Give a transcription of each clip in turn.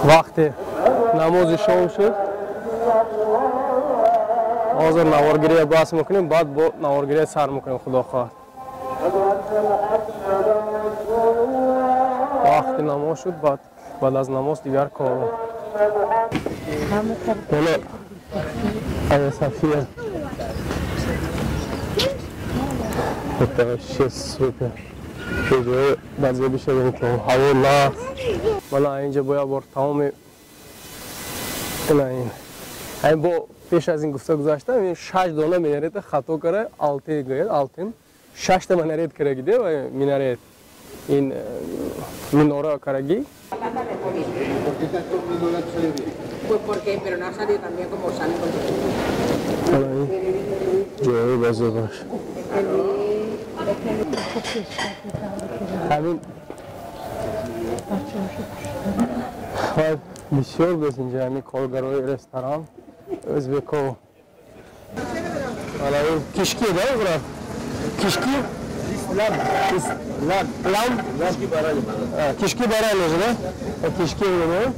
Вақти намози шом шуд. Ҳозир наворгирия бас мекунем, баъд бо наворгирия сар мекунем, худо хоҳад. Вақти намоз шуд, баъд аз намоз дигар корро. Мана Ая София. Это вообще супер. Ҷои баъзе бишавем, то ҳаво нағз. Мана инҷа бояд бор тамоми ина ин. Ҳамин бо пеш аз ин гуфта гузаштам, ин 6 дона минарета хато кара, алти гӯяд, алтин. 6 та минарет карагиде ва минарет. Ин минора караги. Pues porque, pero no ha salido tan bien como salen con ҷои базебаш. Ҳамин бисёр буд инҷа ҳамин коргарои ресторан ӯзбеко. Ана ин кишки да брат? Кишки? Lamb. Lamb. Lamb? Кишки барани. Кишки барани же, да? Кишки да?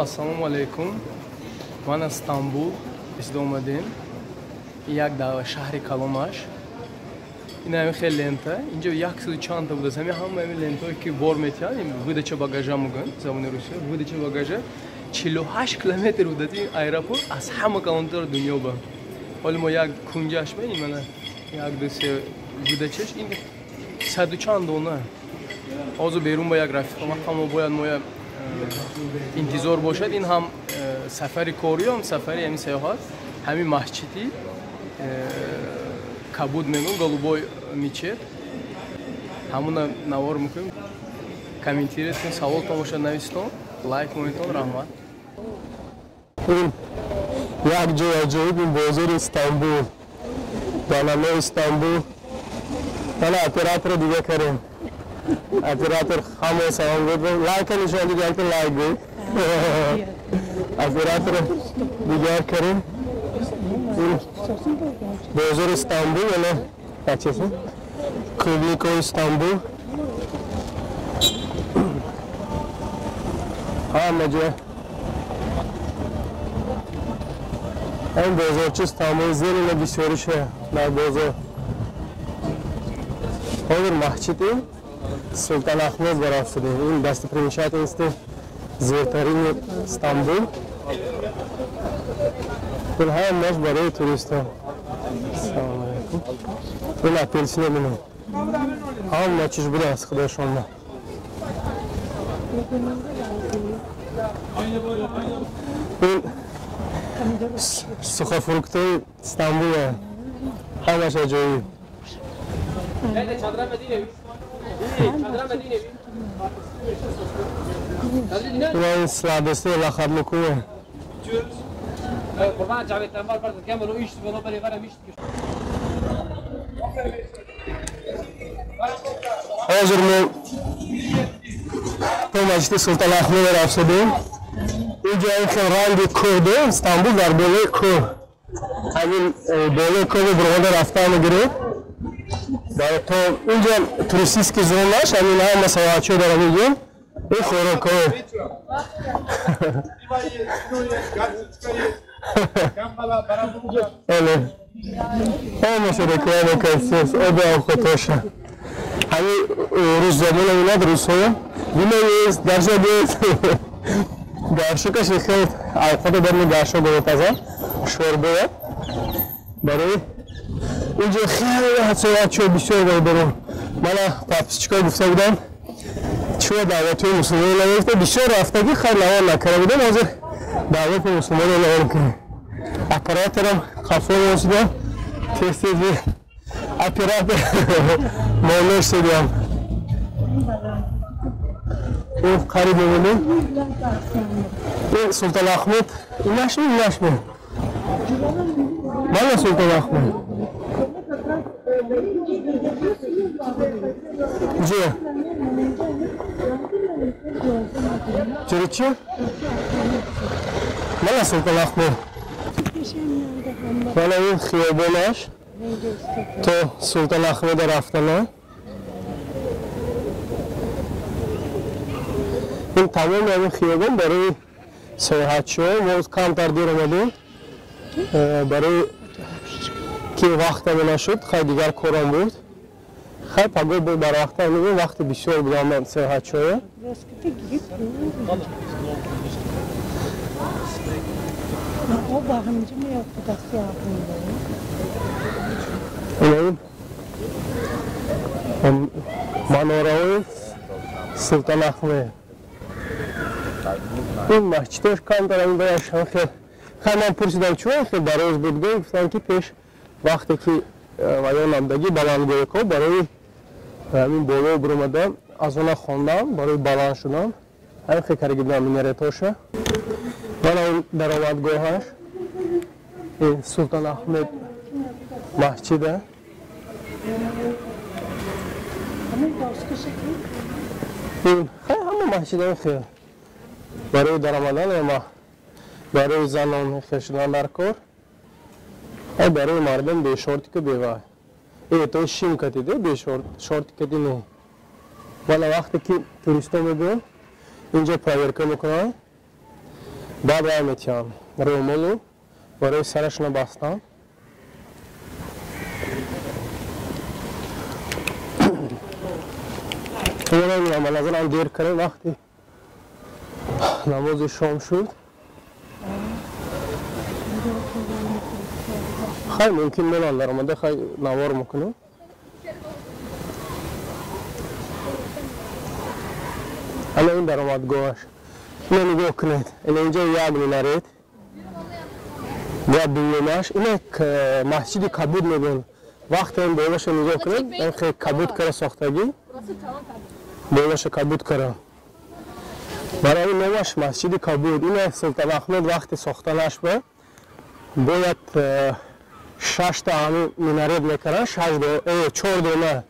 Ассалому алайкум. Ман аз Стамбул исида омадем. Як шаҳри каломаш. Ин ҳамин хел лента. Инҷо яксаду чандта будааст. Ҳамин ҳама ҳамин лентое ки бор метиҳанд, ин выдача багажа мегӯянд забони русия, выдача багажа 48 километр будааст ин аэропорт аз ҳама калонтар дунё ба. Ҳоло мо як кунҷаш меинем, мана як ду се выдачаш ин саду чанд дона. Ҳозир берун ба як рафиқам ҳама бояд моя интизор бошад. Ин ҳам сафари корӣ, ҳам сафари ҳамин саёҳат, ҳамин масҷиди кабуд мегӯм, голубой мечеть. Ҳамуна навор мекунем. Комментируйте, саволтон бошад нависитон, лайк монитон, раҳмат. Ин як ҷои аҷоиб ин бозори Истанбул. Дар Истанбул. Мана оператора дига карем. Оператор ҳама салом гуфт. Лайка нишон дид, якта лайк гуфт. Оператор дигар карем. Бозори Истанбул, ана бачаси. Клубнико Истанбул. Ҳама ҷо. Ин бозорчи Истанбул зери бисёриша дар бозор. Ҳозир масҷиди Султан Ахмед рафтадем. Ин достопримечательности зебтарини Стамбул. Ин ҳамаш барои туристҳо. Салому алайкум. Ин апелсино бинем. Ҳама чиз будааст, худошонда. Ин сухофруктҳои Стамбул ҳамаш аҷоиб. Ин сладости лахадлукуе. Ҳозир мо то масҷиди Султан Ахмед рафтадем. Инҷо ин хел ранги кӯҳ дорем. Стамбул дар болои кӯҳ. Ҳамин болои кӯҳ буромада рафтан мегирем. То инҷо туристический зонаш, ҳамин ҳама саёҳатчиҳо дар ҳамин ин хӯрокҳо. Ҳамаша реклама кардсиз, оби овқатоша. Ҳамин рус забона минад русҳо. Вино есть, горшок есть. Горшокаш хел овқата дар горшок мепазад, шорбоя. Барои инҷо хеле саёҳатчиҳо бисёр бародарон. Мана подписчикҳо гуфта будам, чиро даъватҳои мусулмонро нагирифта, бисёр рафтагӣ хайр навор накарда будам, ҳозир даъвати мусулмонро навор мекунем. Операторам қафо шуда, тез-тез оператор монда шудам. Ин қариб мебинем. Ин Султон Ахмед, инашми, инашми? Мана Султон Ахмед. Ҷо? Чиро чи? Мана Султон Ахмед. Мана ин хиёбонаш то Султон Ахмеда рафтана. Ин тамоми ҳамин хиёбон барои саёҳатчиҳо. Мо камтар дер омадем, барои ки вақтаме нашуд, хай дигар корам буд. Хай пагоҳ буд барвақта омадем, вақти бисёр будам саёҳатчиҳо. Ин манораҳои Султон Ахмед. Ин масҷидош камтар ин бояд хел. Хай ман пурсидам, чун хел дароз буд, гуфтам ки пеш вақте ки ваён намдагӣ баландгоҳҳо барои ҳамин боло биромада аз она хондам, барои баланд шудан ҳамин хел карда будам минаретоша. Мана ин даромадгоҳаш ин Султон Ахмед масҷида. Ин хай ҳама масҷида хел барои даромадан ама барои занон хел шудан дар кор, барои мардум бешортику бевай. То шим катиде бешорт, шорти кати не. Вале вақте ки туристо мебиён, инҷо проверка мекунанд, баъд вай метиҳанд рӯмолу барои сарашона бастан. Ба назарам дер кардем, вақти намози шом шуд. Хай мумкин мелан даромада, хай навор мекунем. Ана ин даромадгоҳаш. Ина нигоҳ кунед, ина инҷо як минарет ва дуюмаш. Ина масҷиди кабуд мегӯянд. Вақте ин болаша нигоҳ кунед, ин хеле кабуд кара сохтагӣ, болаша кабуд кара. Барои номаш масҷиди кабуд. Ина Султон Ахмед вақти сохтанаш ба бояд шашта ҳамин минарет мекард, чор дона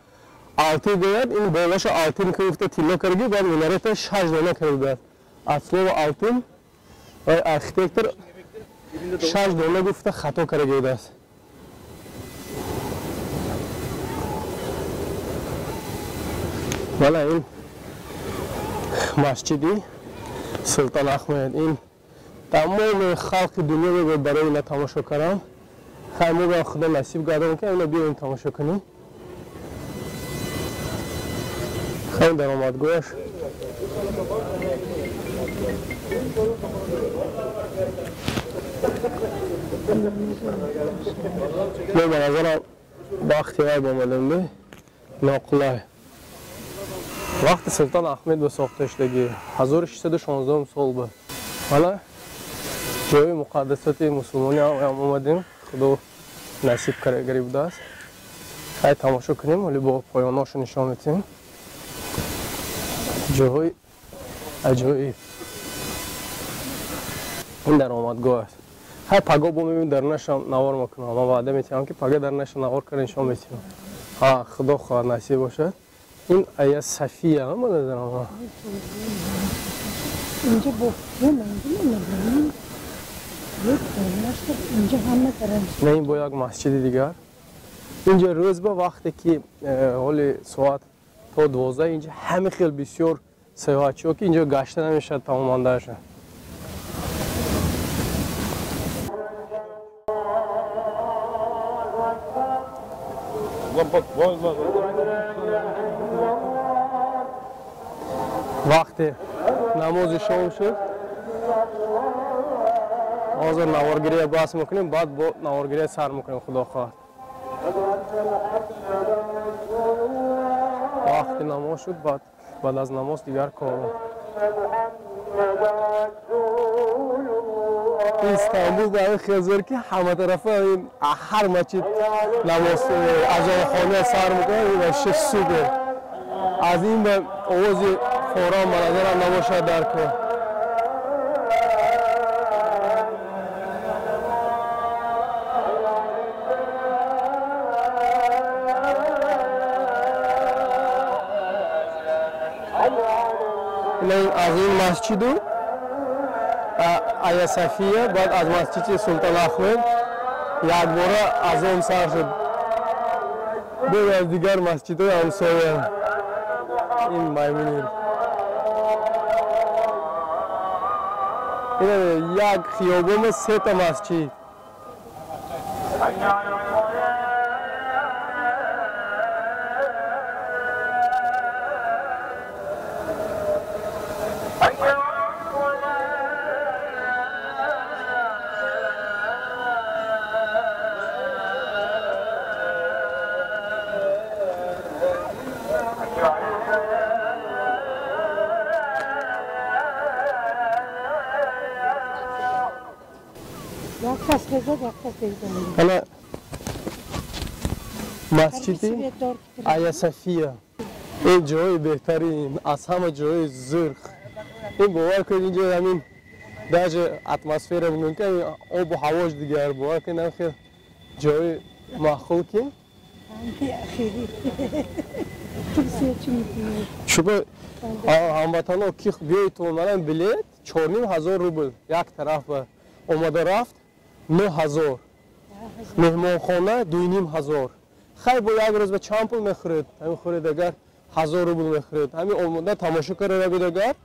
алтин гӯяд, ин болаша алтин гуфта тилло карди, баъд минарета 6 дона карда. Аз слово алтин архитектор 6 дона гуфта хато карда будааст. Вала ин масҷиди Султон Ахмед. Ин тамоми халқи дунё мегӯяд барои ина тамошо кардан. Хай мо ба Худо насиб гардон, ки ина биёем тамошо кунем. Хай даромадгоҳаш. Мо ба назарам вақти вай омадем, ноқулай. Вақти Султон Ахмед ба сохта шудагӣ 1616 сол буд. Ҳала ҷои муқаддасоти мусулмонӣ ҳам омадем, Худо насиб карда будааст. Хай тамошо кунем, вале бо поёношо нишон медиҳем. Ҷоҳои аҷоиб. Ин даромадгоҳ аст. Хай пагоҳ бо мебинем, дарунашам навор мекунам. Ман ваъда метиҳам, ки пагоҳ дарунашам навор карда нишон метиҳам. Ҳа, Худо хоҳад насиб бошад. Ин Ая София ба назарам. Инҷо бо Не, ин бо як масҷиди дигар. Инҷо рӯз ба вақте ки ҳоли соат то 12 инҷо ҳама хел бисёр саёҳатчиҳо, ки инҷо гашта намешавад тамоман даша. Вақте намози шом шуд, ҳозир наворгирия бас мекунем, баъд бо наворгирия сар мекунем, Худо хоҳад. Вақти намоз шуд, баъд аз намоз дигар кор. Истанбул дар хезор ки ҳама тарафа ҳар масҷид намоз азонхона сар мекунад, ин вообще супер. Аз ин ба овози форам ба назарам набошад дар кор. Аз ин масҷиду Ая София, баъд аз масҷиди Султон Ахмед якбора азон сар шуд. Бо аз дигар масҷидҳои ҳамсоя. Ин маймунир. Ин як хиёбон сета масҷид. Ана масҷиди Ая София. Ин ҷои беҳтарин, аз ҳама ҷои зирх. Ин бовар кунед, инҷо ҳамин даже атмосфера мумкин, обу ҳавош дигар. Бовар кунед, ҳам хел ҷои маъқул ки. Шумо ҳамватано ки биёед, манам билет 4500 рубл як тараф ба омада рафт 9000. Меҳмонхона 2500. Хай бо як рӯз ба чанд пул мехӯред? Ҳамин хӯред агар 1000 рубл мехӯред. Ҳамин омода тамошо карда буд агар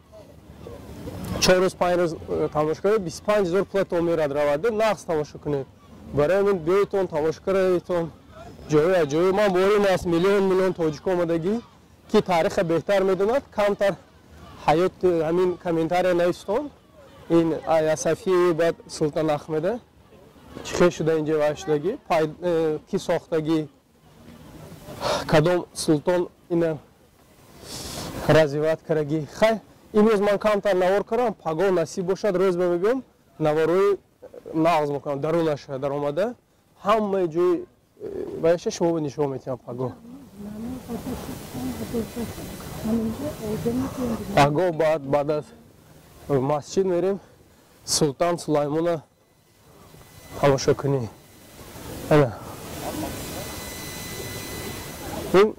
4 рӯз 5 рӯз тамошо карда 25000 пулатон мерад равад. Нақс тамошо кунед. Барои ҳамин биёедтон тамошо кардаедтон. Ҷои аҷоиб. Ман боварим аст миллион миллион тоҷик омадагӣ ки таъриха беҳтар медонад, камтар ҳаёт ҳамин комментария навистон. Ин Ая София баъд Султон Ахмеда чӣ хел шуда инҷа вай шудагӣ, ки сохтагӣ, кадом султон ина развиват кардагӣ. Хай имрӯз ман камтар навор кардам, пагоҳ насиб бошад рӯз ба мебиём наворои нағз мекунам, дарунаша даромада ҳамаи ҷои вайша шумо нишон метиҳам пагоҳ. Пагоҳ баъд аз масҷид мерем Султан Сулаймона тамошо кунӣ. Ана ин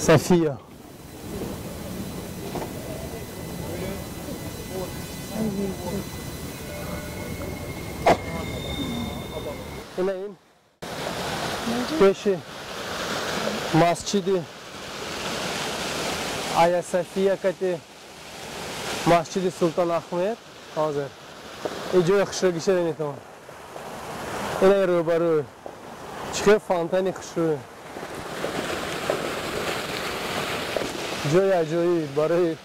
София. Ина ин пеши масҷиди Ая София кати масҷиди Султон Ахмед ҳозир. Ин ҷои хушрӯгиша бинедтон. Ина рӯбарӯ чӣ хел фонтани хушрӯ. Ҷои аҷоиб барои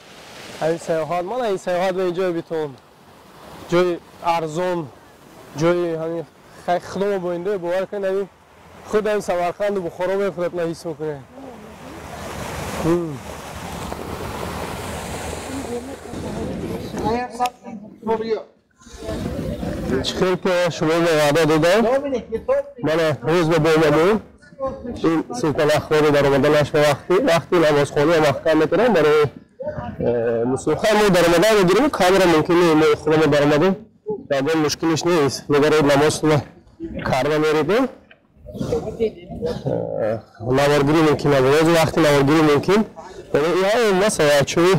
ҳамин сайёҳат. Ман ин сайёҳат ба ин ҷой битон. Ҷои арзон, ҷои ҳамин худомо бо инда бовар кунед, ҳамин худ ҳамин Самарқанду Бухоро мехӯрад, ҳис мекунед. Чӣ хел ки шумо ба ваъда додам, мана рӯз ба бомадем. Ин Султон Ахмеди даромаданаш ба вақти намозхона маҳкам мекунам барои мусулмон. Мо даромадан мегирем, камера мумкин не, мо худамон даромадем, ягон мушкилиш нест. Мегаред намозро карда мередем, наворгирӣ мумкин набуд. Вақти наворгирӣ мумкин. Ма сайёҳатчии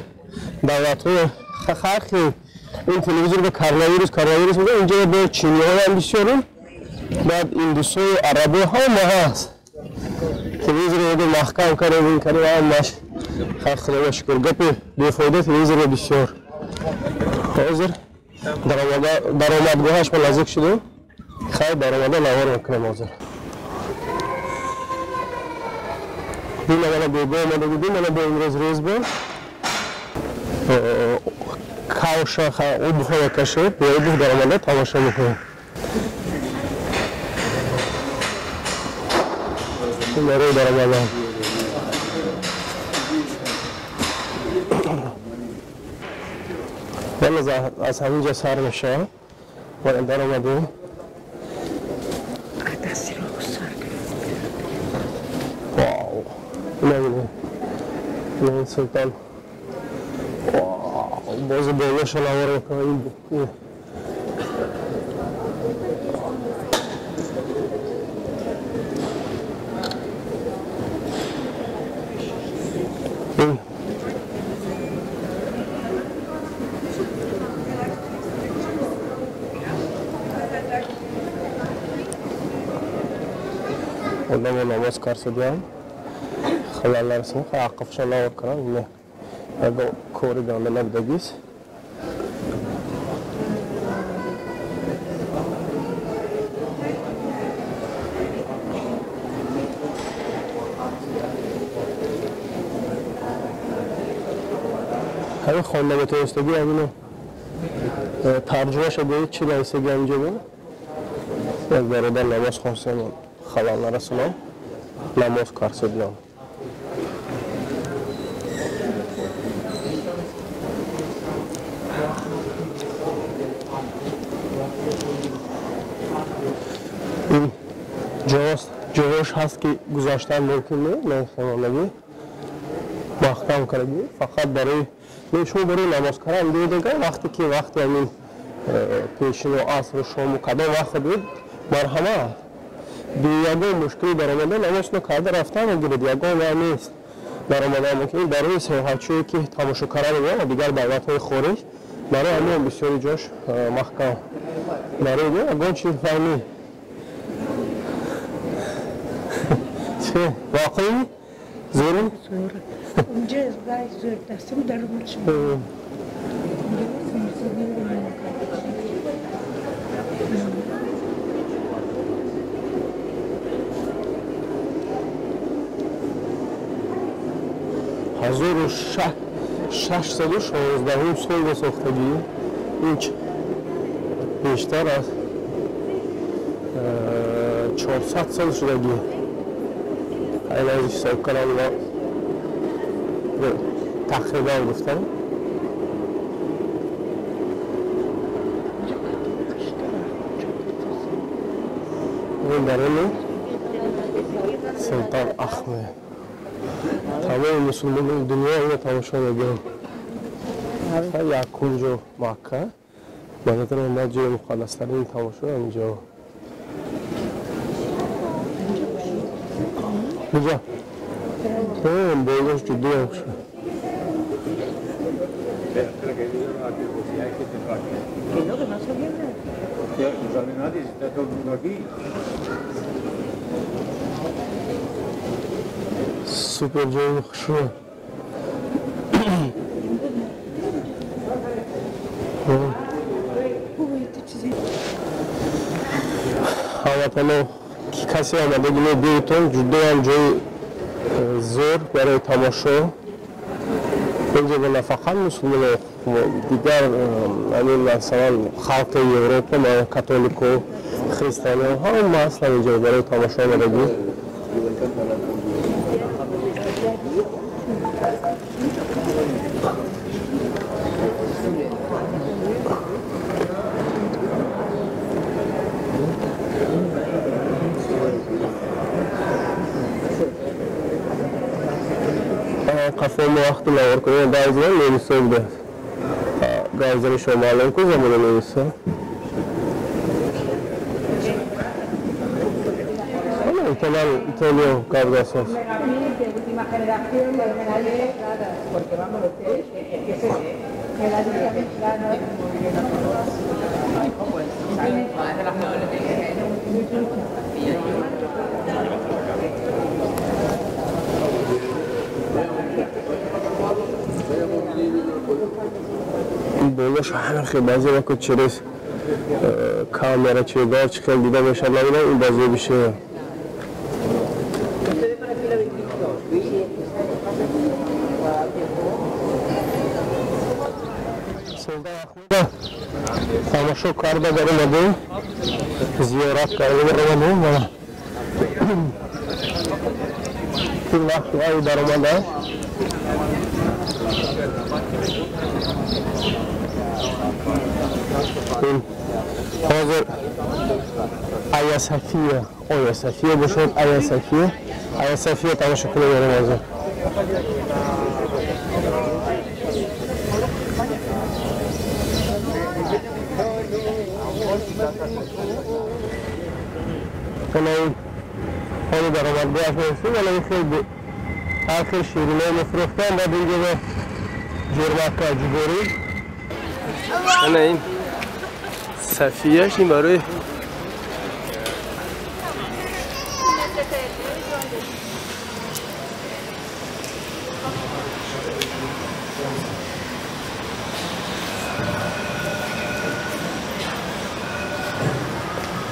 давлатҳои халқи ин телевизор ба коронавирус мегӯяд. Инҷо бо чиниҳоям бисёрем, баъд индусҳои арабо ҳама ҳаст. Телевизорро мегӯяд маҳкам кардем, ин кардем, ҳамаш. Хай худоро шукр, гапи бефоида телевизорро бисёр. Ҳозир даромадгоҳаш ба наздик шудем. Хай даромада навор мекунем ҳозир. Дина мана бего омада будем, мана бо имрӯз рӯз буд. Кавша обуҳоя кашед, беобуҳ даромада тамошо мекунем. Нарӯи даромада. Ман аз ҳамин ҷо сар мешавам. Ман даромадем. Вау! Ин Султон. Вау! Боз болоша навор мекунам. Ин одамо намоз карсадиам, халал нарасем, ақфша навор кунам, ина ягон кори ганда набудагист. ҳамин хонда метавонистагӣ ҳамино тарҷумаша гӯед чӣ нависагӣ ҳаминҷо бо? Як бародар намоз хонсам, халал нарасонам, намоз карсадиам. Ин ҷоҳош ҳаст ки гузаштан мумкин не, нахонагӣ маҳкам кардагӣ, фақат барои шумо барои намоз кардан дидега вақте ки вақти ҳамин пешину асру шому кадом вақт буд, марҳамат, бе ягон мушкилӣ даромада намозро карда рафтан мегиред, ягон вай нест даромадан мумкин. Барои саёҳатчие ки тамошо кардан меоянд дигар давлатҳои хориҷ, барои ҳамин бисёри ҷош маҳкам, барои ягон чиз фаҳмӣ. Чӣ воқеӣ зӯрӣ? Унҷа вай зӯр дастам даромад шуд. Ҳазору шашсаду шонздаҳум сол ба сохтагӣ, ин бештар аз 400 сол шудагӣ. Айн аз ҳисоб кардам тақрибан гуфтам. Ин дарони Султон Ахмед. Тамоми мусулмонони дунё инро тамошо мекунанд. Якум ҷо Макка, ба назари ман ҷои муқаддастарини тамошо ҳаминҷо. Куҷо? Болош ҷудо шуд. Супер ҷои хушрӯ. Ҳамватано, ки касе омадагӣ мебинедтон, ҷудоам ҷои зӯр барои тамошо. Инҷо на фақат мусулмоно, дигар ҳамин масалан халқи Европа, католико, христиано ҳама ҳастанд инҷо барои тамошо омадагӣ. Қафомо вақти навор кунем гавзан немисо будааст. Гавзани шумо маълум ку замони немисо. Италиё гавзасоз. Болош ҳамин хел баъзе вақт через камера чедор чӣ хел дида мешавад, намедонам ин баъзе бише. Тамошо карда баромадем, зиёрат карда баромадем. Мана ин вақт вай даромада. Ҳозир Ая София, Оя София бошад, Ая София, Ая София тамошо кунем мерем ҳозир. Ана ҳоли даромадгоҳаш мерасем, ана ин хел ҳар хел ширинои мефурӯхтан, баъд инҷо ба ҷурмакка ҷугорӣ. Ана ин Сафияш ин барои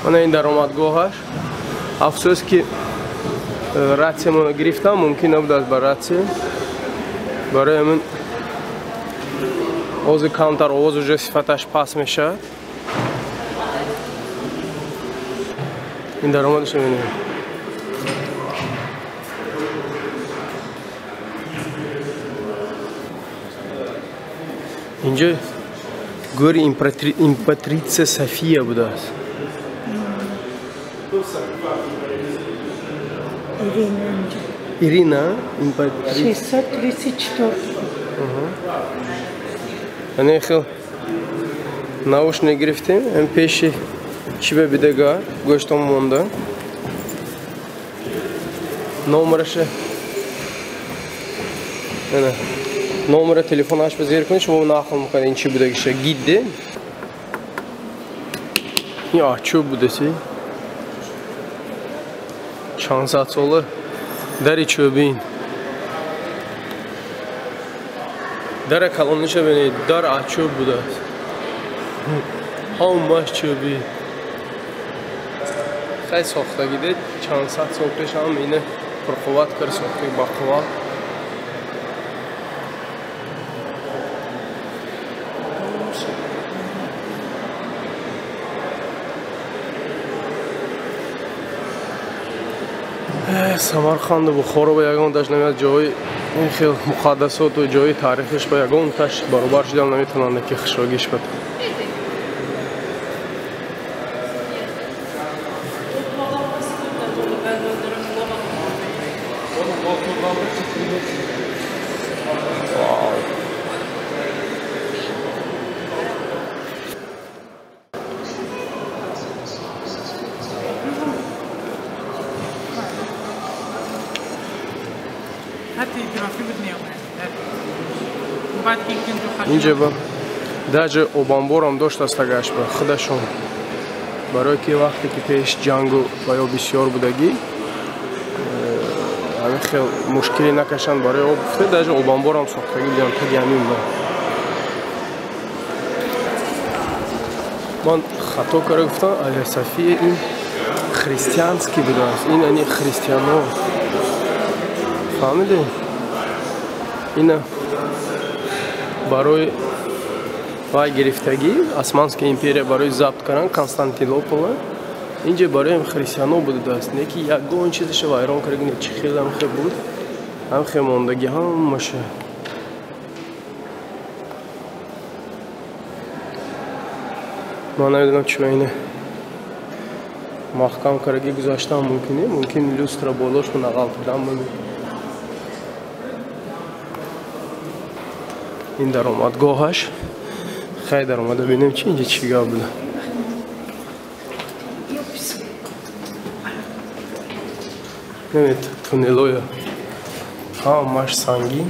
ана ин даромадгоҳаш. Афсӯс ки ратсиямонро гирифтам, мумкин набудааст ба ратсия. Барои ҳамин ози камтар овоз уже сифаташ паст мешавад. Ин даромадашро мебинем. Инҷо гӯри императрица София будааст. Ирина, императрица. 634. Ана хел наушник гирифтем, ам пеши чиба бидага гӯштом монда. Номераше. Ана номера телефонаш ба зер кунед, шумо нақл мекунед ин чи будагиша. Гидде. Ин чӯб будаси. Чанд сад сола дари чӯбин. Дара калониша бинед, дар чӯб будааст. Ҳамаш чӯбӣ. Хай сохтагиде чанд сад сол пеш ҳам ина пурқувват кар сохтаги бақувват. Самарқанду Бухоро ба ягон даш намеяд ҷои ин хел муқаддасоту ҷои таърихиш ба ягон таш баробар шудам наметавонанд ки хушрогиш бад. Инҷа ба даже обамборам доштааст агаш ба худашон, барое ки вақте ки пеш ҷангу ва ё бисёр будагӣ ҳамин хел мушкиле накашанд барои об гуфта даже обамборам сохтагӣ будам таги ҳамин ба. Ман хато кара гуфтам, Ая София ин христианский будааст, ин яъне христиано. Фаҳмидед? Ина барои вай гирифтагӣ Османская империя барои забт кардан Константинопола инҷа барои христиано будааст, не ки ягон чизаша вайрон карда, не чи хел ҳам хел буд, ҳам хел мондагӣ ҳамаша. Ман намедонам чӣ ина маҳкам кардаги гузаштан мумкин не, мумкин люстра болош нағалтидан мумкин. Ин даромадгоҳаш. Хай даромада бинем чи инҷа чӣ гап буда. Бинед туннелоя ҳамаш сангин.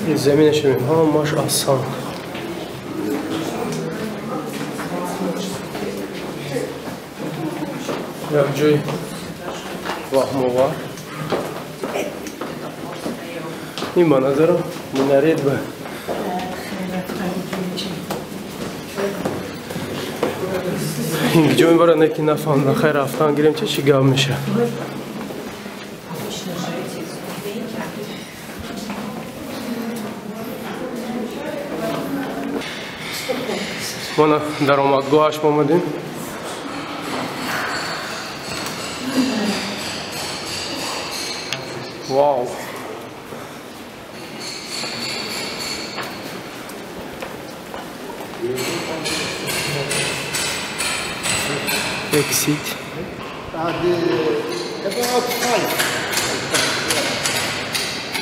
Ин заминаш бинем ҳамаш аз санг. Як ҷои ваҳмовар. Ин ба назарам минарет ба ин ҷо мебарад, не ки нафаҳмидам. Хай рафтан гирем чи гап мешавад. Мана даромадгоҳаш омадем. Вау! Exit.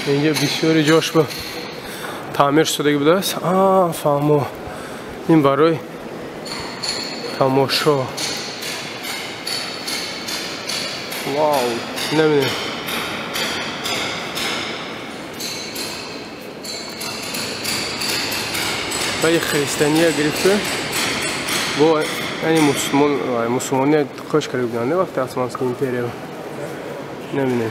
Инҷа бисёри ҷош ба таъмир шудагӣ будааст. Фаҳмо, ин барои тамошо. Вау, намедонам. Баи христиания гирифта бо яъне мусулмония хуш карда буданд вақти Османская империя. Намедонам.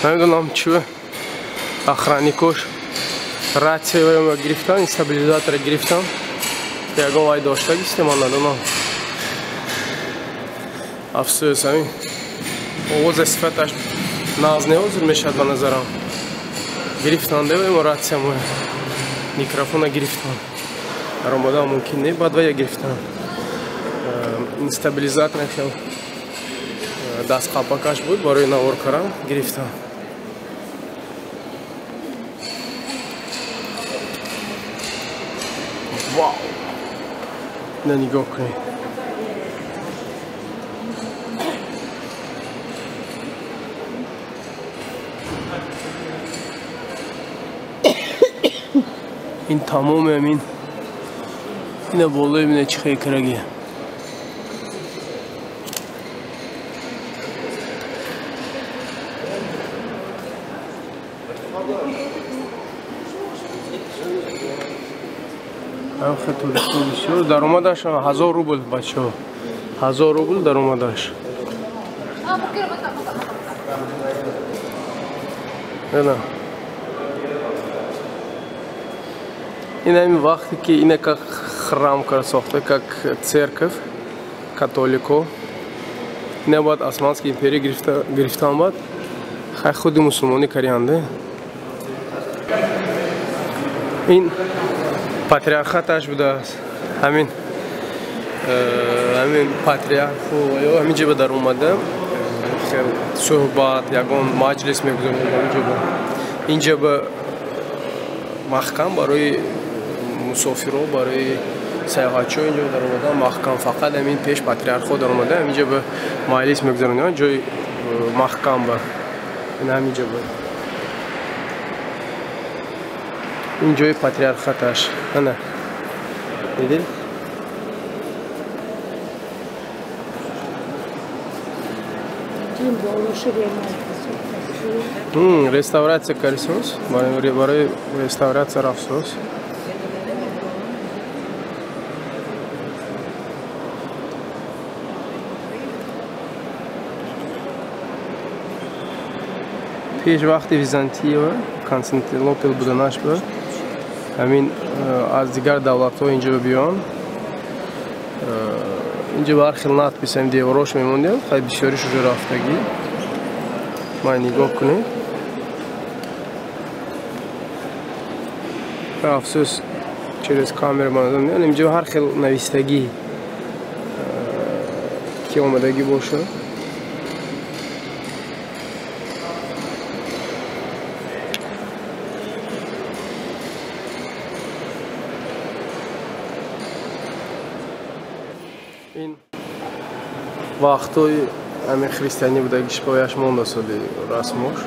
Намедонам чӣ охранникош ратсияро гирифтан, стабилизатора гирифтан. Ягон вай доштагист, ман надонам. Афсӯс, ҳамин овоза сифаташ нағз неҳозир мешавад ба назарам. Гирифтан дева ратсиямо микрофона гирифтан. Даромада мумкин не, баъд вая гирифтан. Ин стабилизатор хел дастқапакаш буд барои навор кардан гирифтан. Вау! На нигоҳ кунед. Ин тамоми ҳамин ина болои бина чӣ хел карагия. Туристҳо бисёр даромадаш 1000 рубл, бачаҳо. 1000 рубл даромадаш. Ина. Ин ҳамин вақте ки ина как храм кар сохта, как церковь католико. Ина баъд Османская империя гирифтан баъд хай худи мусулмонӣ кариянде. Ин патриархаташ будааст. Ҳамин патриарху ё ҳамин ҷо ба даромада хел суҳбат, ягон маҷлис мегузаронад ҳамин ҷо ба. Ин ҷо ба маҳкам барои мусофиро, барои сайёҳатчиҳо ин ҷо даромада маҳкам, фақат ҳамин пеш патриархҳо даромада ҳамин ҷо ба маҷлис мегузаронанд, ҷои маҳкам ба. Ин ҳамин ҷо ба. Ин ҷои патриархаташ. Ана. Дидед? Реставратсия карисос, барои реставратсия рафсос. Пеш вақти Византия Константинопол буданаш буд. Ҳамин аз дигар давлатҳо инҷо биён. Инҷо ба ҳар хел надпис ҳам деворош мемондем, хай бисёриш уже рафтагӣ. Ман нигоҳ кунед. Афсӯс, через камера ман надонам. Инҷо ҳар хел навистагӣ ки омадагӣ бошад. Ин вақтҳои ҳамин христианӣ будагиш пояш монда соли расмош.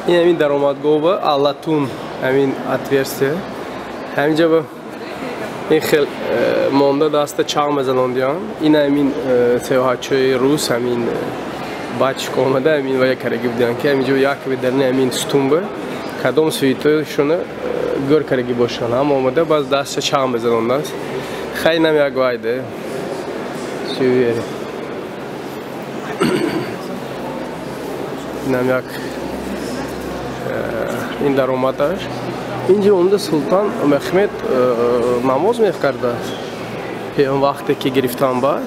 Ин ҳамин даромадгоҳ ба аллатун ҳамин отверстие. Ҳаминҷа ба ин хел монда даста чағ мезанондиям. Ин ҳамин сайёҳатчиҳои рус ҳамин бачка омада ҳамин вая карагӣ буданд ки ҳаминҷо якби дарни ҳамин сутун ба кадом святоишона гӯр карагӣ бошанд. Ҳама омада баъз дастша чағ мезанондааст. Хай инам як вайде сувери. Инам як ин даромадаш. Инҷо омада Султан Мехмед намоз мекардааст. Он вақте ки гирифтан баъд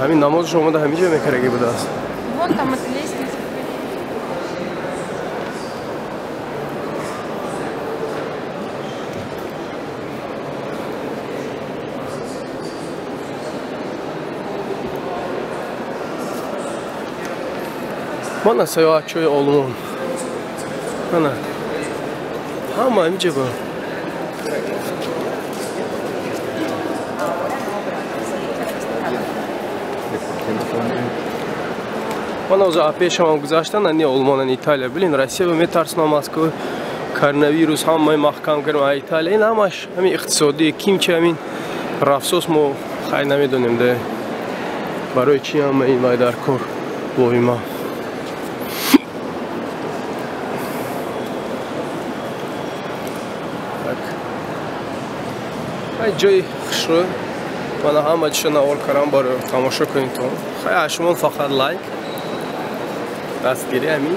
ҳамин намозаш омада ҳамин ҷо мекардагӣ будааст. Вон там эта лестница. Мана саёҳатчиҳои Олмон. Мана ҳама инҷа ба. Мана ҳозир пешамам гузаштан, ани Олмон, ани Италия. Блин, Россия метарсонам Москва, коронавирус ҳамаи маҳкам кардам, а Италия ин ҳамаш ҳамин иқтисодӣ, ким чи ҳамин рафсос мо хай намедонем да барои чи ҳама ин вай дар кор воима. Ҷои хушрӯ мана ҳама чиша навор кардам барои тамошо кунед то. Хай шумо фақат лайк дастгирӣ ҳамин.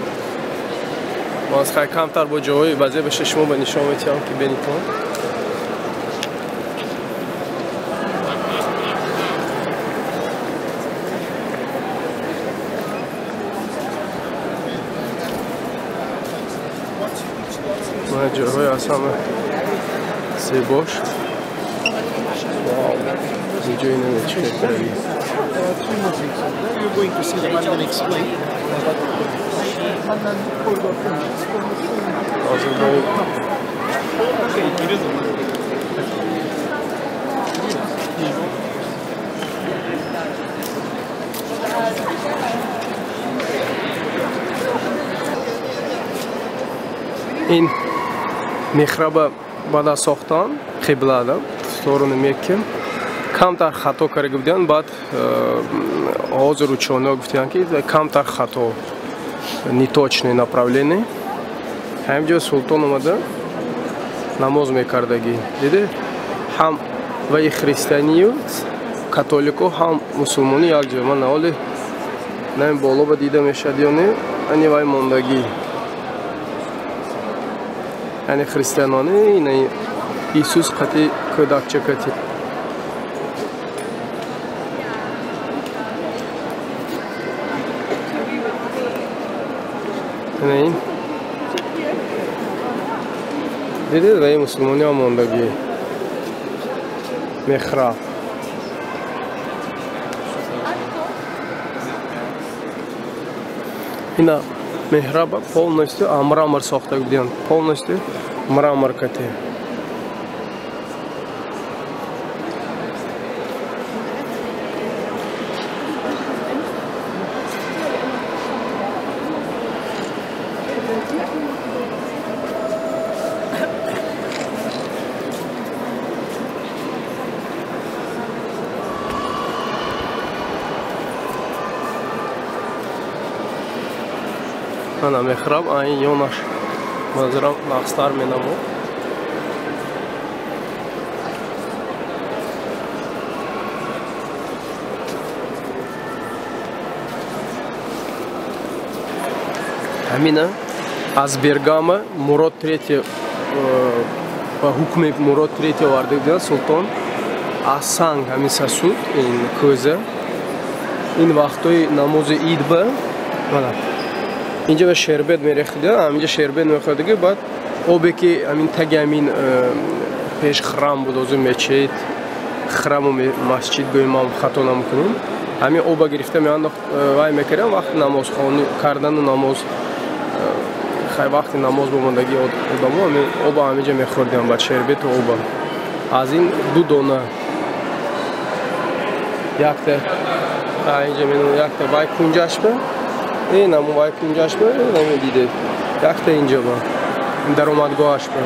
Ман хай камтар бо ҷоҳои баъзе баша шумо ба нишон метиҳам ки бинитон. Мана ҷоҳои аз ҳама зебош. You're going to see the man and explain. Ин мехраба баъд аз сохтан қиблада сторону Мекка камтар хато карда буданд, баъд ҳозир учёниҳо гуфтанд ки камтар хато, неточное направление. Ҳамин ҷо султон омада намоз мекардагӣ. Диде ҳам ваи христианию католико ҳам мусулмонӣ якҷо. Ман ҳоле на боло ба дида мешад ё не, ани вай мондагӣ. Яъне христианони ина Иисус қати кӯдакча кати. Ин дидед ваи мусулмониҳо мондагӣ мехраб. Ина мехраба полностью мрамор сохта буданд, полностью мрамор кати. Ана мехраб, айн ёнаш манзара нақстар менамуд. Ҳамина аз Бергама Мурод III ба ҳукми Мурод III оварда буданд султон аз санг ҳамин сосуд ин кӯза. Ин вақтҳои намози ид ба мана инҷа ба шербет мерехтиданд, ҳаминҷа шербет мехӯрдиги, баъд обе ки ҳамин таги ҳамин пеш храм буд, озу мечет, храму масҷид гӯем ман хато намекунем, ҳамин оба гирифта меандохт вай мекардам вақти намозхонӣ кардану намоз хай вақти намоз бомондагии одамо ҳамин оба ҳаминҷа мехӯрдиам, баъд шербету оба. Аз ин ду дона якта инҷа менам якта вай кунҷаш ба ин ҳамон вай кунҷаш ба ин дидед якта инҷа ба даромадгоҳаш ба.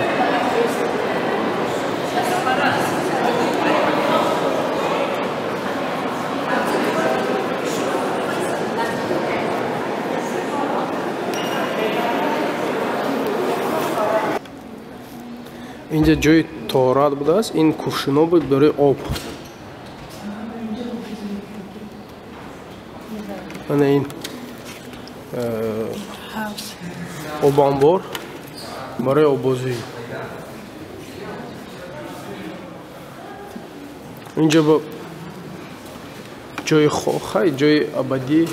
Инҷа ҷои тоҳорат будааст, ин кувшино буд барои об. Ана ин обанбор барои оббозӣ. Инҷа бо ҷои хай ҷои абадии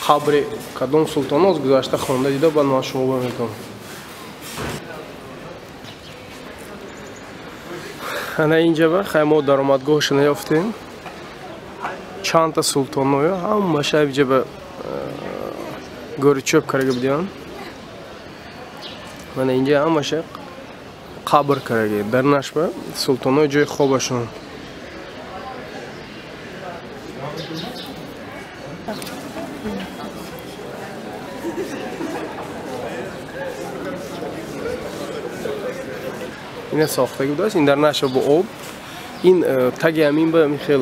Қабри кадом султоноз гузашта хонда дида, баъд ман шумо бимекунам. Ана инҷа ба хай мо даромадгоҳашо наёфтем. Чандта султоноё ҳамаша инҷа ба гӯри чӯб карда будиянд. Мана инҷа ҳамаша қабр кардаги. Дар нашба султонои ҷои хобашон. Ина сохтаги будааст. Ин дар наша бо об. Ин таги ҳамин ба хел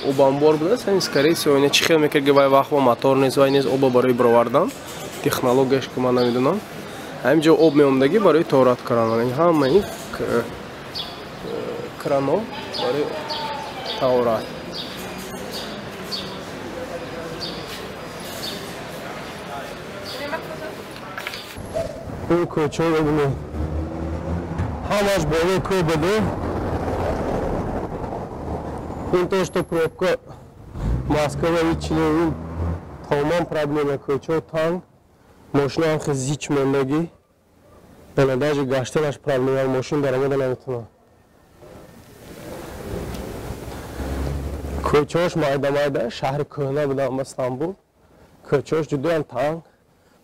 обанбор будааст. Ҳамин скорее всего ина чӣ хел мекард, ки вай вақт бо мотор нест, вай нест, оба барои баровардан. Технологияш ки ман намедонам. Ҳамин ҷо об меомдаги барои тоҳорат кардан. Ҳама ин крано барои таҳорат. Ин кӯчаро бибинед. Ҳамаш болои кӯҳ буду. Ин то что пробка Москва ҳеч ин тамом проблема кӯчаҳо танг, мошина ҳам хел зич мондагӣ. Бана даже гаштанаш проблема, мошин даромада наметавонад. Кӯчаҳош майда майда, шаҳри кӯҳна будам ба Стамбул. Кӯчаҳош ҷудоям танг.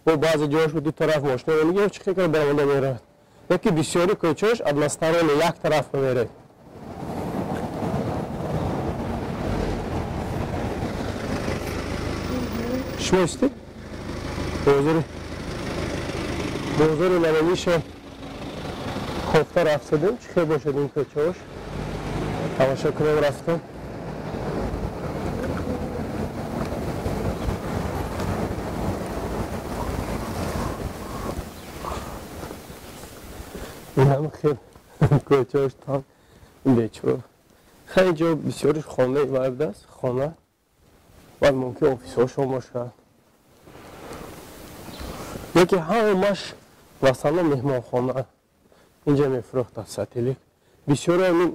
Бо баъзе ҷоҳош ду тараф мошина мегирад, чӣ хел даромада меравад. Яке бисёри кӯчаҳош односторонне, як тараф меравад. Шумо истед? Бозори Ламалиша кофта рафтадем. Чӣ хел бошад ин кӯчаҳош? Тамошо кунем рафтем. Ин ҳам хел кӯчаҳош танг, бечора. Хеле ҷо бисёриш хонаи вай будааст, хона. Баъд мумкин офисҳошон бошад. Яке ҳамаш в основном меҳмонхона. Инҷа мефурӯхтад сателлит. Бисёри ҳамин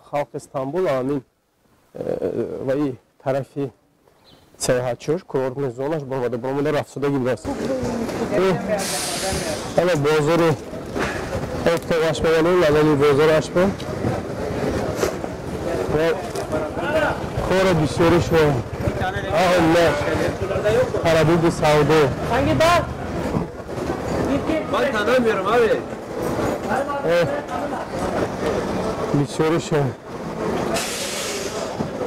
халқи Стамбул ҳамин ваи тарафи сайёҳатчиҳош курортный зонаш баромада баромада рафтсудагӣ будааст. Ана бозори офтобаш мемонем, ламани бозораш бо. Кори бисёришо ҳама тарадуди савдо. Ben tanımıyorum abi. Бисёришо.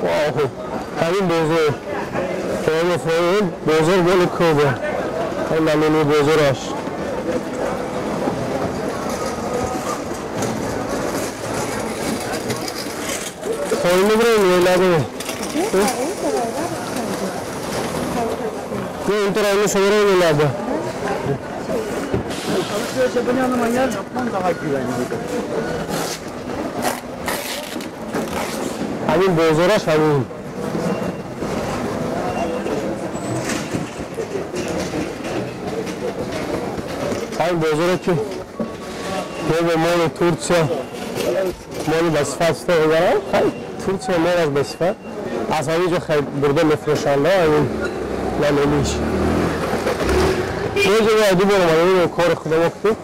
Вау, ҳамин бозор. Фоин бозор боли кӯба. Ҳамин ламани бозораш. Фоин мебарем ё надорем? Не, ин тараф мешавем ё надо? Alışveriş yapacağın zaman yer yapman daha güvenli. Ҳамин бозораш ҳамин. Ҳамин бозоре ки мо моли Турсия, моли ба сифат мебаранд. Хай Турсия мол аз ба сифат. Аз ҳамин ҷо хай бурда мефурӯшанд ҳамин ламелиш. Мо ду бор омадем, кори худамо кунем.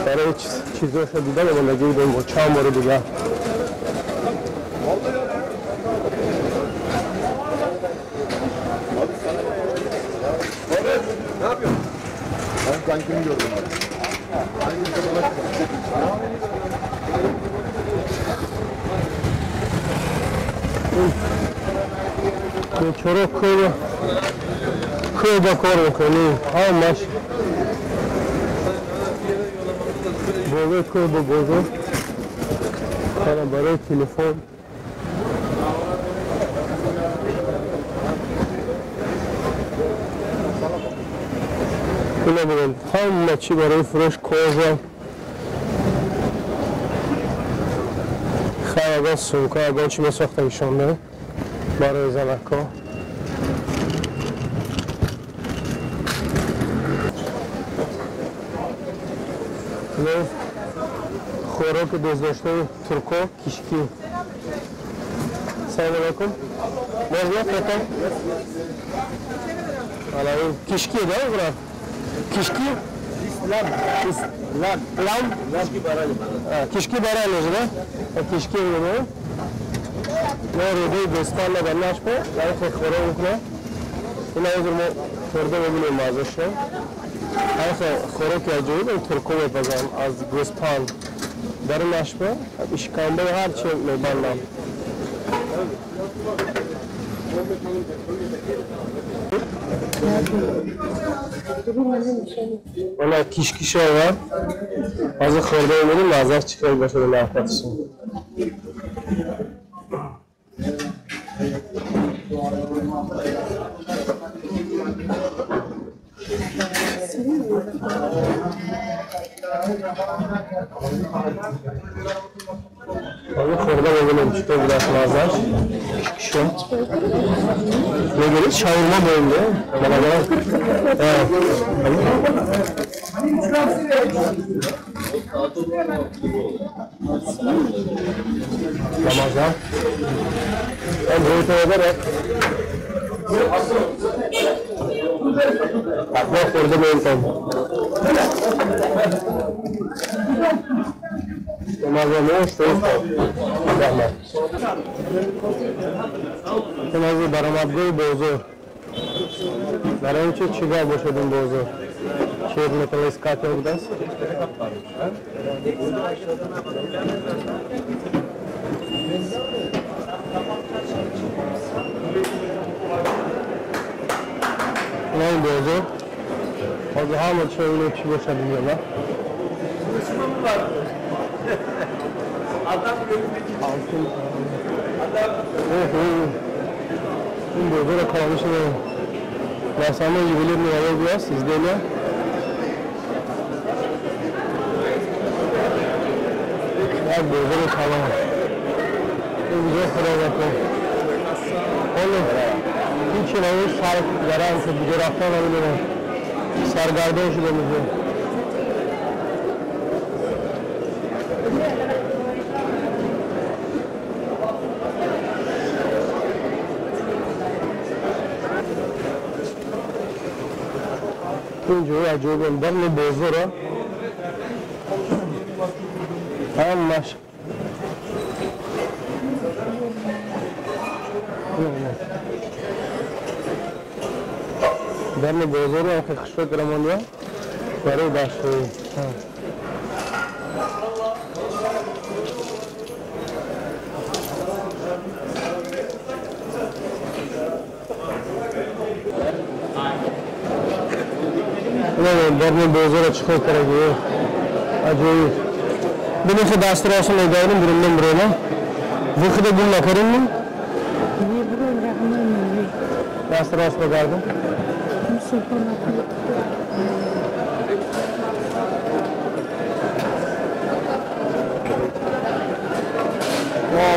Барои чизҳоша дидан омадагӣ будем бо чанд бори дигар. Ne yapıyorsun? Ben kankimi gördüm abi. Бечора кӯба кӯба кор мекунӣ, ҳамаш болои кӯба бозор. Ана барои телефон. Ина бинед, ҳама чӣ барои фурӯш, кожа. Хай ягон сумка, ягон чӣ месохтагишон барои занакҳо. Хӯроки дӯстдоштаи турко кишкӣ. Салом алейкум. Можно фото? Кишки, да, брат? Кишки? Lamb. Lamb. Lamb? Кишки барани. Кишки барани, да? Кишки, да? мо рӯдаи гӯспанд дар нашпо дар хӯрок мекунам. Ин ҳозир мо хӯрда мебинем маззашро. Ҳамаха хӯроки аҷоиб турко мепазам аз гӯспанд дар нашпо ишкамбаи ҳар чи мебандам. Она кишкиша овард. Ҳозир хӯрда мебинем маззаш чӣ хел бошад нафаташ. Хӯрда мебинем чӣ хел будааст маззаш. Кишкишо. Мегиред шаурма боем, да? Ramazan. Ҳатман хӯрда меем. Ин баромадгоҳи бозор. Дар ин чи чӣ гап бошад ин бозор? Чӣ металлоискатель будааст? Ин бозор. Ҳозир ҳама чӣ бибинем чӣ бошад инҷо, на? Altın. Ин бозорро калонӣ шуда. Расама ювелирный овоз будааст, изделия. Як бозори калон. Инҷо худо накун. Ҳоло ҳеҷ навъи сар гарам шуд, дига рафтан намедонам. Саргардон шуда инҷо. Инҷо аҷоиб дарни бозора ҳамаш дарни бозоро хушрӯ карамонда барои дастшӯӣ. Дарни бозорро чӣ хел кардаги аҷоиб. Бинем ки дастро осон мегарем, бурундан бурема. Выхода гум накардем? Дастро рост бигардем.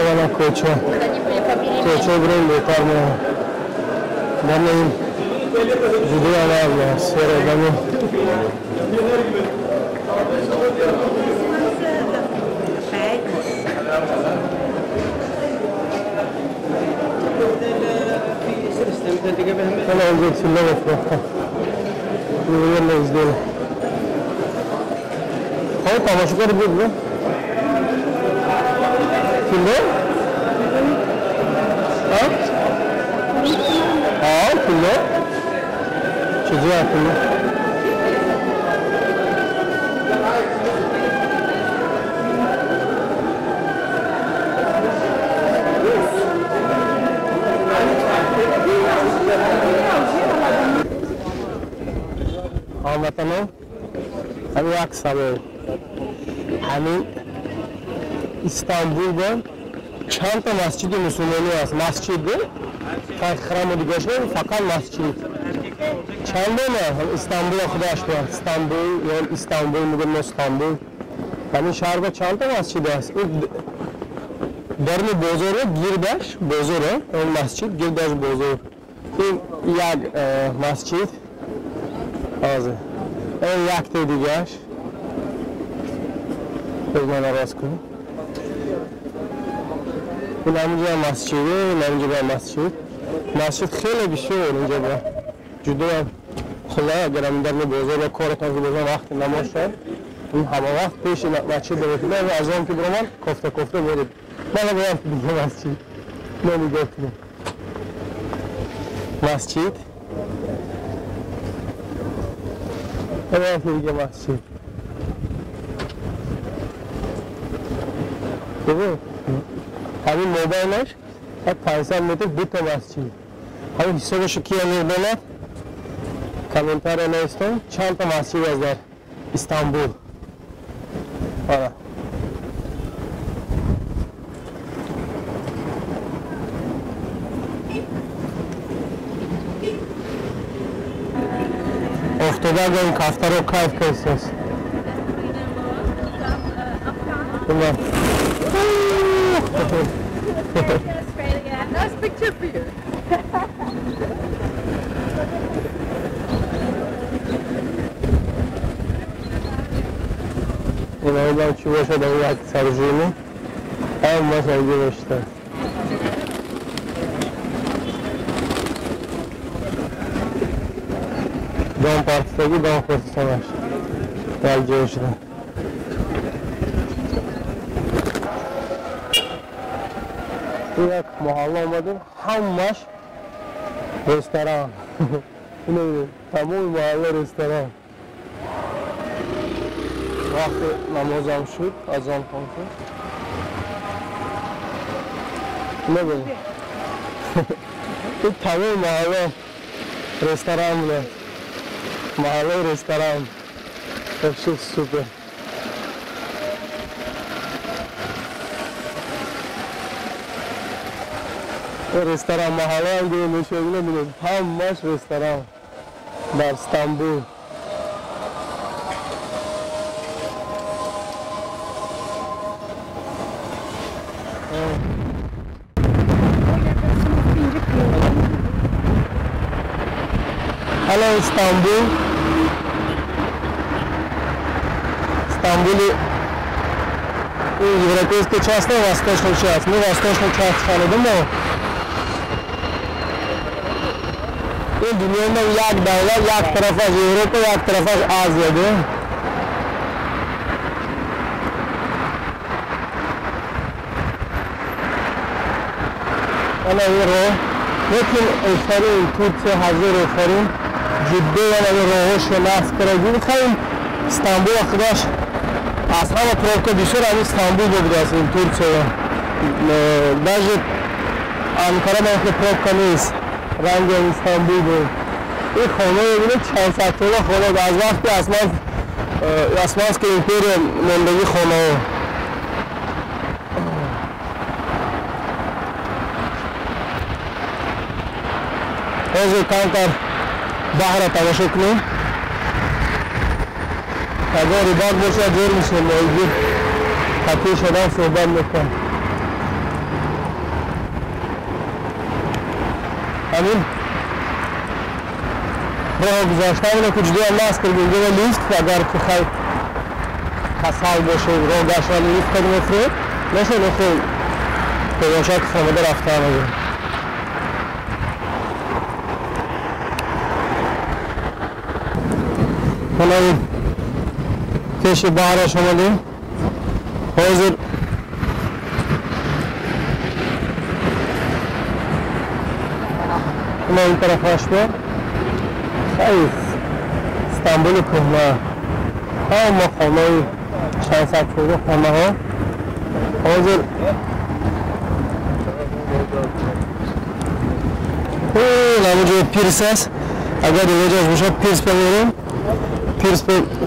Вана кӯча. Кӯча бурем беҳтар меояд. Дарни ин ҷудои анар серодами. Ана инҷо тилло мефурохтам. Ювелирное изделие. Ҳо тамошокар буд, да? Тилло? Ҳа? Ҳа, тилло? Чизи тилло? ҳамватанон, ҳамин як савол. Ҳамин Истанбул ба чандта масҷиди мусулмонӣ аст? Масҷид храму дигаш фақат масҷид. Чандона Истанбула худаш ба Истанбул ё Истанбул мегӯем мо Истанбул. Ҳамин шаҳр ба чандта масҷид аст? Дарни бозоро гирдаш бозоро, он масҷид гирдаш бозор. Ин як масҷид. Ҳозир. Ин якте дигаш. Бизмана рост кунем. ин ҳаминҷо масҷиде, ин ҳаминҷо масҷид. Масҷид хеле бисёр инҷо ба ҷудоям хулай, агар ҳамин дар бозор ё коратон ки бозор вақти намоз шуд, ин ҳама вақт пеши масҷид меравед. Аз он ки биромад кофта кофта меред. Мана бояд дига масҷид. Мо нигоҳ кунем. Масҷид. Бояд дига масҷид. Бибин, ҳамин мобайлаш 500 метр дута масҷид. Ҳамин ҳисобашо кия медонад? Комментария навистон чанд та масҷид аст дар Истанбул. Ана. Офтобаг ин кафтаро кайф кардааст. Ина. Nice picture for you. Иногда чего-то давать саржину, а можно делать что. Дом партсаги, дом хостонаш. Так делаешь. Як маҳалла омадем, ҳамаш ресторан. Тамоми маҳалла ресторан. Вақти намозам шуд, азон хон шуд. Набинед. Ин тамоми маҳалла ресторан буда. Маҳаллаи ресторан. Вообще супер. Ресторан маҳаллаам гӯё мешавад, набинед, ҳамаш ресторан дар Стамбул. Hello Istanbul. Стамбули европейская часть, но восточная часть. Мы восточная часть халидем. Ин дунёи як давлат, як тарафаш Европа, як тарафаш Азия, да? Ана ин роҳ, лекин офарин Турция ҳазор офарин, ҷуддо ана ин роҳҳошо насб карда. Хайм Стамбул худаш аз ҳама пробка бисёр ҳамин Стамбул будааст ин Турция. Даже Анкара ман пробка нест. Ранги Истанбул буд. Ин хона бибинед чанд садсола хона аз вақти Османская империя мондагӣ хонаҳо. Ҳозир камтар баҳра тамошо кунем. Агар рибак бошад зор мешавем, моҳигир пеш одам суҳбат мекунад. Ҳамин роҳ гузаштан ки ҷудоям насб кардем, инҷо лифт, агар ки хай касал бошед, роҳ гаштан лифт кад мефуред, мешавад охир пешак хонада рафтан. Ҳоло пеши баҳраш омадем. Ҳозир ин тарафаш бо хай Стамбули кӯҳна, ҳама хонаи чанд садсола хонаҳо. Ҳозир ҳамонҷо пирс аст, агар илоҷаш бошад пирс бимерем. Пирс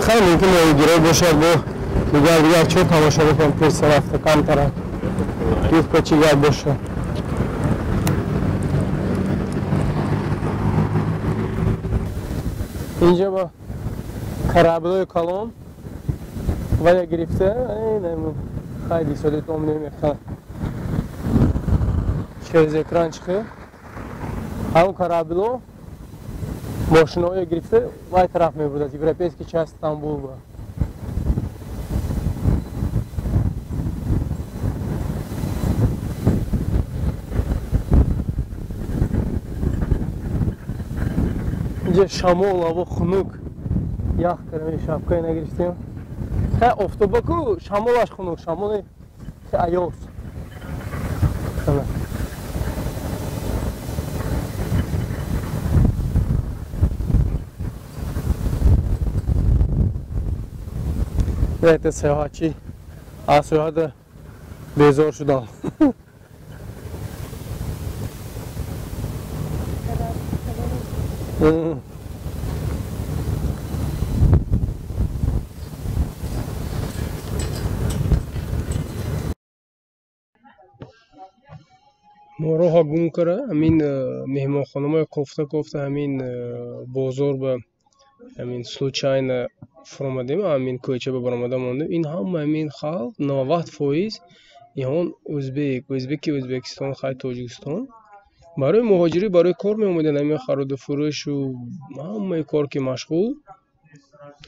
хеле мумкин моҳигиро бошад, бо дигар дигар чо тамошо бикунем. Пирс рафта камтара гифка чӣ гап бошад. Инҷо бо кораблои калон вая гирифта, хайди содетом намехӯрад. Через экран чихел ҳамон корабло мошиноҳое гирифта вай тараф мебурдад, европейский часть Стамбул ба. Инҷа шамол, ҳаво хунук. Ях кардем, шапкае нагирифтем. Хай офтобаку шамолаш хунук, шамоли аёз. Это саёҳатчӣ аз саёҳата безор шудам. Мо роҳа гум кара, ҳамин меҳмонхонаҳои кофта кофта ҳамин бозор ба ҳамин случайно фуромадем, ҳамин кӯча ба баромада мондем. Ин ҳама ҳамин халқ 90% иҳон ӯзбек, ӯзбеки Ӯзбекистон, хай Тоҷикистон. Барои муҳоҷирӣ, барои кор меомаданд, ҳамин хариду фурӯшу ҳамаи кор ки машғул.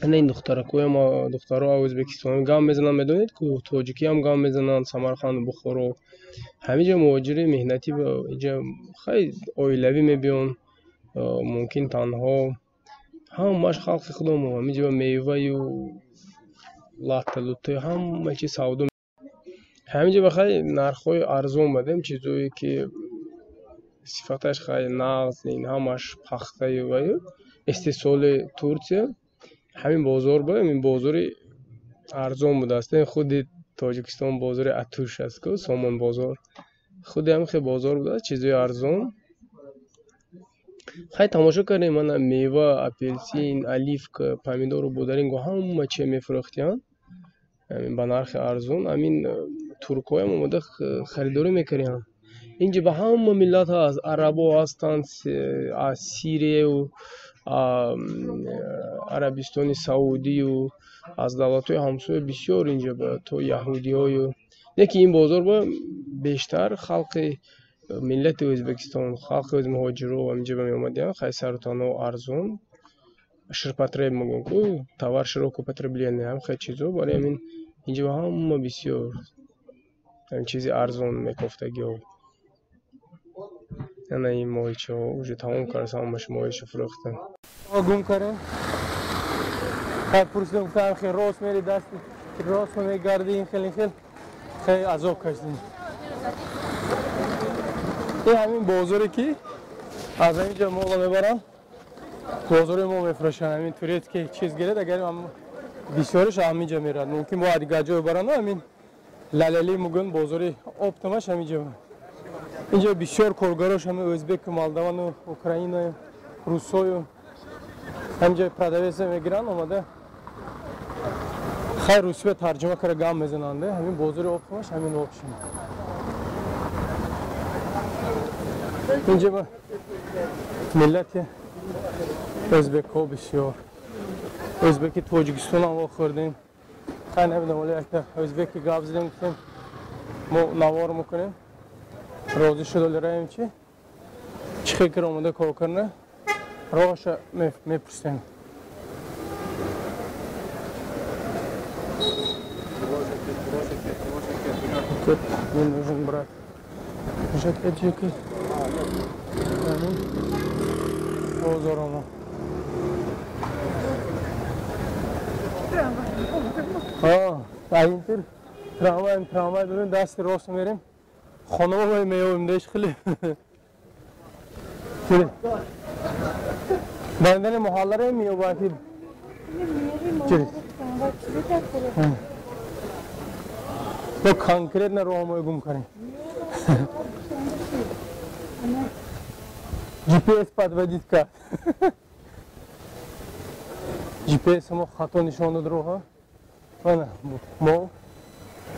Ана ин духтаракоям, духтаро Ӯзбекистон гам мезананд, медонед ку тоҷикиам гам мезананд, Самарқанду Бухоро. Ҳамин ҷо муҳоҷири меҳнатӣ инҷа хай оилавӣ мебиён, мумкин танҳо. Ҳамааш халқи худомо, ҳамин ҷо меваю латталуттаю ҳама чиз савдо. Ҳамин ҷо хай нархҳои арзон бадем, чизое ки сифаташ хай нағз, ин ҳамаш пахтаю ваю истеҳсоли Турсия. Ҳамин бозор ба ҳамин бозори арзон будааст. Худи Тоҷикистон бозори Атуш аст ку, Сомон бозор. Худи ҳамин хел бозор будааст, чизои арзон. Хай тамошо кардем, мана мева, апелсин, оливка, помидору бодарингу ҳама чиз мефурӯхтиянд ба нархи арзон. Ҳамин туркҳоям омода харидорӣ мекардиянд. Инҷа ба ҳама миллат ҳаст, арабо ҳастанд, аз Сирияю Арабистони Саудию аз давлатҳои ҳамсоя бисёр инҷа то яҳудиҳою. Лекин ин бозор ба бештар халқи миллати Ӯзбекистон, халқи муҳоҷиро инҷа меомадиянд. Хай сару тано арзон, ширпотреб мегӯям ку, товар широкого потребления, ҳам хел чизо. Барои ҳамин инҷа ҳама бисёр ҳамин чизи арзон мекофтагиҳо. Ана ин моҳичаҳо уже тамом кард, ҳамаш моҳиша фурӯхта. Гум кардем. Хай пурсидем, гуфтам хел рост мери, дасти рост мегардӣ, ин хел ин хел. Хеле азоб кашидем. Ин ҳамин бозоре ки аз ҳамин ҷо мола мебаранд, бозори мо мефурӯшанд. Ҳамин турецкий чиз гиред, агар бисёриш ҳамин ҷо мерад. Мумкин бо дигар ҷо баранд, ҳамин Лалали мугун бозори оптомаш ҳамин ҷо. Инҷо бисёр коргарош ҳамин ӯзбеку, молдавану, украинаю, русою ҳамин ҷо продавеца мегиранд, омада хай русия тарҷума кара гам мезананд. Ҳамин бозори оптомаш ҳамин вообще. Инҷа миллати ӯзбекҳо бисёр. Ӯзбеки Тоҷикистон ҳам вохӯрдем. Хай намедонам, вале якта ӯзбеки гап задем, гуфтем мо навор мекунем. Розӣ шуд, вале раем чи? Чӣ хел кир омода кор карда? Роҳаша мепурсем. Мне нужен брат. Жакет, жакет. Бозоромо. Ориентир трамвай, трамвай бибин, дасти рост мерем. Хонамо меёбем, деш хеле. Бандани муҳалларе меёбад. То конкретно роҳ гум кардем. GPS подводит кард. GPS мо хато нишон дод роҳа. Мана мо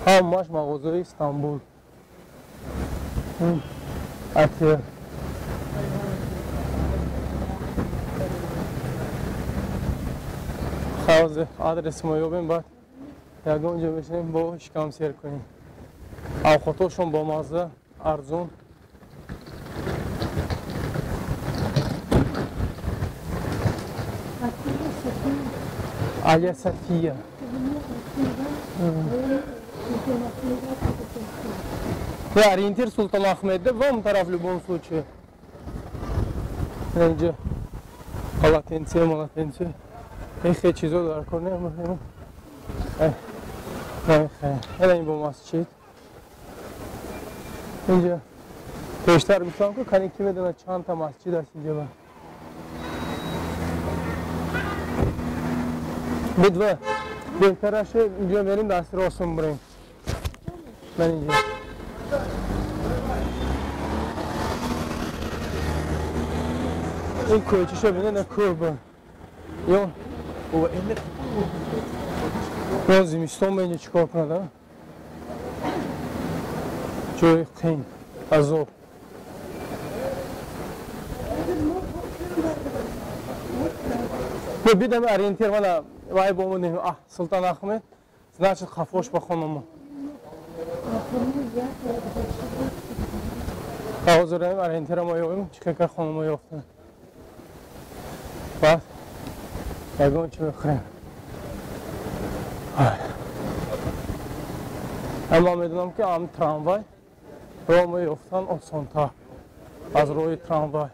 ҳамаш мағозаи Истанбул. Атия. Хавзе адрес мо ёбем, баъд ягон ҷо мешинем, бо шикам сер кунем. Авқотошон бомазза, арзон. Ая София. Да, ориентир Султан Ахмед, да, вам тараф в любом случае. Инҷа Полотенце, молотенце. Ин чизо дар кор не. Ин бо масҷид. Инҷа пештар гуфтам, ки кани ки медонад чанд та масҷид аст инҷа. Бидва беҳтараш инҷо мерим, дасти ростон бурем. Ман инҷа. Ин кӯчаша бинед, кӯҳ ба. Ё ё зимистон ба инҷа чӣ кор кунад, а? Ҷои қин, азоб. Бидам ориентир мана вай бо омадем. А, Султан Ахмед, значит, хафош ба хонамо. Ҳозир ориентира мо ёбем, чӣ кар хонамо ёфтем. Баъд ягон чӣ мехӯрем. Аммо медонам, ки ам трамвай роҳ мо ёфтан осонтар аз роҳи трамвай.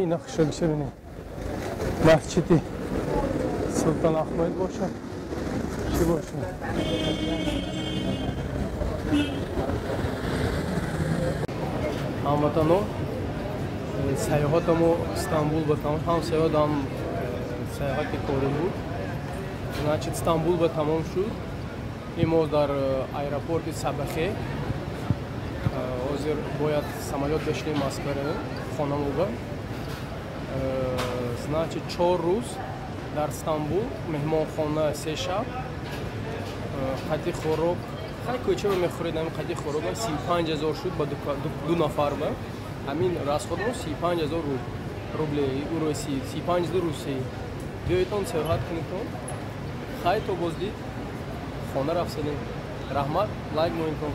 Ина хушагиша бинед. Масҷиди Султан Ахмед бошад, чӣ бошад? Ҳамватано, сайёҳатамо Стамбул ба тамом, ҳам сайёҳат, ҳам сайёҳати корӣ буд. Значит, Стамбул ба тамом шуд. Имо дар аэропорти Сабахе. Ҳозир бояд самолёт бешинем Москва равем, хонамо ба. Значит, 4 рӯз дар Стамбул, меҳмонхона 3 шаб, қади хӯрок, хай кӯча мехӯред, ҳамин қади хӯрок 35 000 шуд ба ду нафар. Ба ҳамин расход мо 35 000 рубле, руси, 35 000 руси. Биёедтон, сайёҳат кунедтон. Хай, то боздид, хона рафтадем. Раҳмат, лайк моинтон.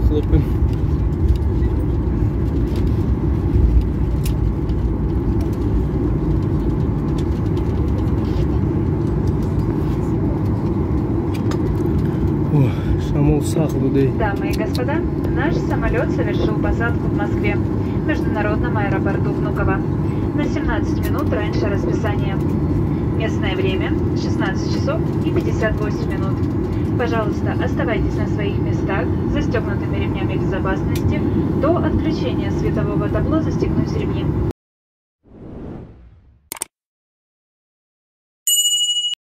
Хлопаем. Шамол сахт буде. Дамы и господа, наш самолет совершил посадку в Москве, в международном аэропорту Внуково, на 17 минут раньше расписания. Местное время 16 часов и 58 минут. Пожалуйста, оставайтесь на своих местах, застегнутыми ремнями безопасности, до отключения светового табло «Застегнуть ремни».